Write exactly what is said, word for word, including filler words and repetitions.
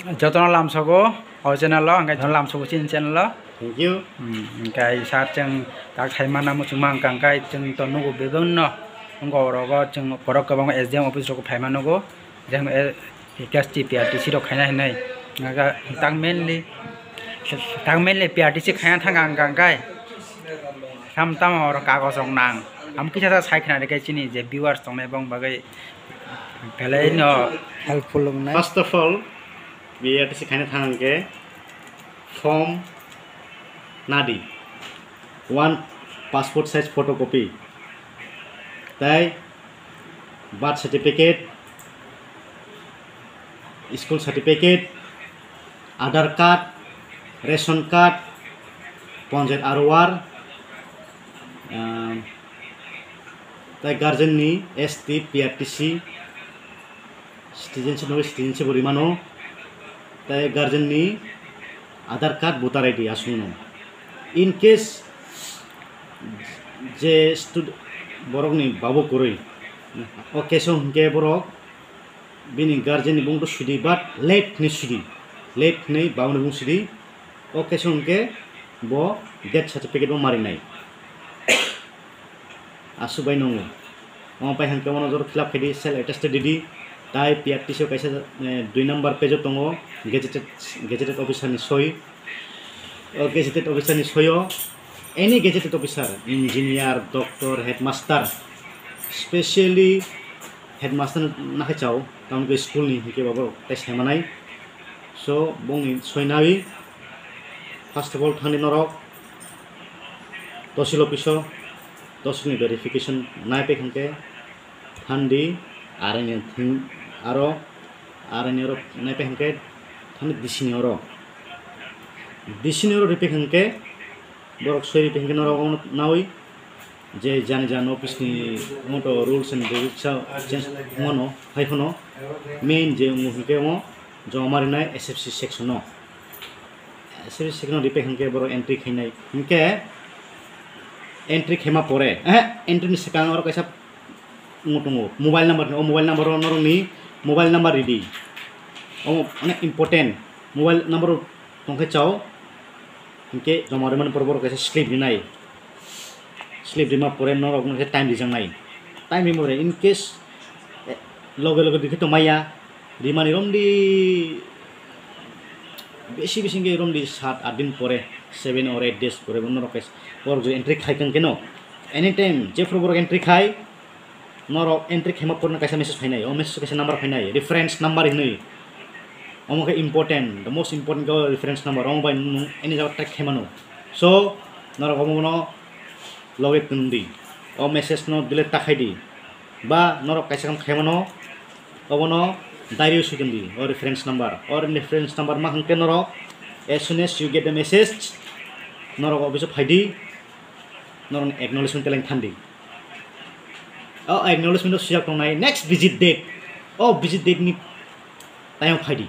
Jotono lamsogo o channel o, hwnkhe jotono lamsogo chini channel o. Thank you. Hmm, hwnkhe sir chwng tak saimana muchungma hwnkha, hwnkhe chwng to nugo bebakno, wngkha orogo chwng borok kwbangma S D M office rok phaima nugo, jeng, eh, P K S T, P R T C rok khaina hinwi. Hwnkhe tak mainly, tak mainly P R T C khaina thangkha hwnkha, hwnkhe sam tamo oro kagoj rok nang. Am kisa ta sai khna rikhe chini je viewers tongnai bong bagwi belai no helpful wngnai. First of all, P R T C khaina thang hwnkhe form nadi, one passport size photocopy, tei birth certificate, school certificate, Aadhaar card, ration card, panchayat R O R, ah, tei guardian ni S T, P R T C, citizenship no citizenship bo rimano, tei guardian ni Aadhaar card, voter I D aswkno. In case je stud-, borokni babu kwrwi, o case o hwnkhe borok bini guardian ni bung to sidi, but late ni sidi, late ni babu ni bung sidi, o case o hwnkhe bo death certificate bo marinai. Aswk bai nwngo. Omo pai hwnkhe omo joro fill up khaidi, self attested didi. Tai P R T C o kaisa, eh, dui number page o tongo, gazetted, gazetted officer ni soi. O gazetted officer ni soi o, any gazetted officer, engineer, doctor, headmaster, specially headmaster no nakhai chao, tamoni school ni hwnkhe bo borok tai sai manai. So, bongni soi nawi, first of all, thangdi norok Tahsil office o, tahsil ni verification nai pek hwnkhe thangdi, R N A thing aro R N A oro nai pek hwnkhe thangdi D C ni oro. D C ni oro ripek hwnkhe borok soi ripek hwnkhe norok omo nawi je jani jani office ni moto rules and regulations change wngmano, hai phano main je wngo hwnkhe omo joma rinai S F C section o. S F C section o ripek hwnkhe borok entry khainai. Hwnkhe entry khaima pore, eh, entry ni swkang oro kaisa wngo tongo, mobile number, o mobile number o norokni mobile number ridi. Omo onek important, mobile number tongkhe chao, hwnkhe joma rwmani pore borok kaisa slip rinai. Slip rima pore norokno khe time rijaknai. Time rima pore in case, eh, loge loge rikhe tongmaya, rimani romdi besi besi hwnkhe romdi sat aath din pore, seven or eight days pore bo norok khe borok je entry khai kang keno. Anytime jephru borok entry khai, norok entry khaima porno kaisa message phainai, o message kaisa number phainai, reference number hinwi. Omo khe important, the most important khe o reference number, omo bai nwng any jaga track khaimano. So, norok omo bono loge twn di, o message no delete ta khai di, ba norok kaisa kam khaimano, obono diary o swi twn di, o reference number, o reference number ma hwnkhe norok as soon as you get the message, norok office o phai di, norokni acknowledgement teleng than di. O acknowledgement o swijak tongnai next visit date. O visit date ni tayong phai di.